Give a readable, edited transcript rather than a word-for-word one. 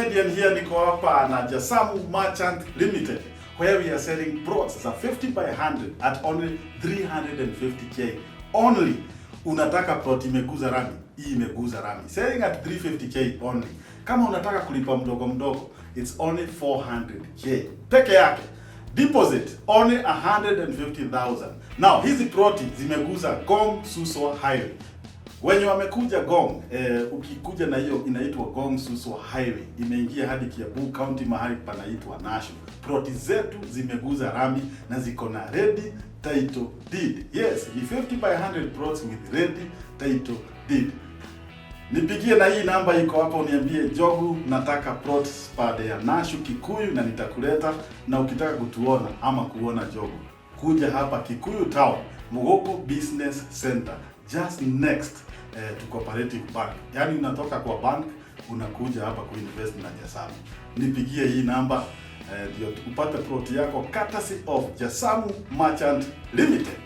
Comedian here, niko hapa na Jasamu Merchant Limited, where we are selling plots za 50 by 100 at only 350K only. Unataka plot imeguza rami, hii imeguza rami. Selling at 350K only. Kama unataka kulipa mdogo mdogo, it's only 400K peke yake. Deposit only 150,000. Now hizi ploti zimeguza Ngong Suswa Highway. Wenye wamekuja Ngong, ukikuja na hiyo inaitwa Ngong Suswa Highway, imeingia hadi Kiambu County mahali panaitwa Nashu. Ploti zetu zimeguza rami na ziko na ready title deed. Yes, ni 50 by 100 plots with ready title deed. Nipigie na hii namba iko hapo, uniambie, "Njogu, nataka plots pande ya Nashu Kikuyu," na nitakuleta. Na ukitaka kutuona ama kuona Njogu, kuja hapa Kikuyu Town, Muguku Business Center, just next to Cooperative Bank. Yaani unatoka kwa bank unakuja hapa kuinvest na Jasamu. Nipigie hii namba ndio upate plot yako courtesy of Jasamu Merchant Limited.